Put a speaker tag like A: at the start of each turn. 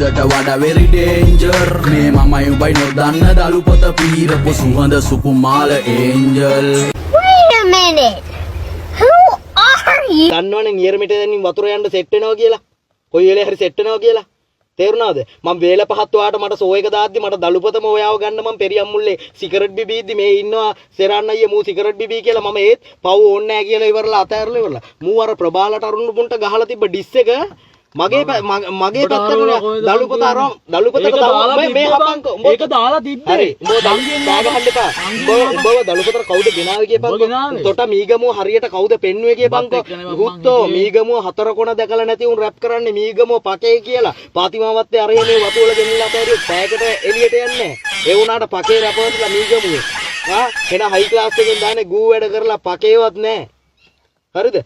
A: ට වඩා very danger. මේ මමයි උඹයි නොදන්න දළු පොත පීරපු සුහඳ සුකුමාල angel.
B: Wait a minute. Who are you?
C: දන්නවනේ නියරමිට දැනින් වතුර යන්න සෙට් වෙනවා කියලා. කොයි වෙලේ හරි සෙට් වෙනවා කියලා. තේරුණාද? මං වේල පහත් ඔයාට මට සෝ එක දාද්දි මට දළුපතම ඔයාව ගන්න මං පෙරියම්මුල්ලේ සිගරට් බිබීද්දි මේ ඉන්නවා සෙරාන් අයියේ මූ සිගරට් බිබී කියලා මම ඒත් පව් ඕනේ නෑ කියලා ඉවරලා අතෑරලා ඉවරලා. මූ අර ප්‍රබාලට අරුණ මුන්ට ගහලා තිබ්බ ඩිස් එක මගේ මගේ
D: උඹට
C: පැත්තට
D: අරවලා
C: නෑ.
D: කොහෙද
C: දළුපත
D: බං
C: අරන් දළුපතට
D: ඒක දාලා
C: මේ
D: තිබ්බ බං.
C: හපංකෝ උඹ
D: ඒක දාලා තිබ්බේ.
C: හරි, උඹ දා ගහන්න එපා. උඹ උඹව දළුපතට කවුද ගෙනාවේ කියපන්කෝ.
D: උඹ ගෙනාවේ.
C: තොට මීගමුව හරියට කවුද පෙන්නුවේ කියපන්කෝ.
D: උඹත් එක්කනේ බං මං
C: ගුත්තෝ
D: හිටියේ.
C: මීගමුව හතර කොන දැකලා නැති උන් රැප් කරන්නේ මීගමුව පකේ කියලා. පාතිමාවත්තේ අර මේ වතු වල ගෙනලා අතෑරියොත් පැයකට එළියට යන්නේ නැහැ. ඒ වුණාට පකේ රැපර්ස්ලා මීගමුවේ. ආ එන හයි ක්ලාස් එකෙන් දාන්නේ ගූ වැඩ කරලා පකේවත් නැහැ. හරිද?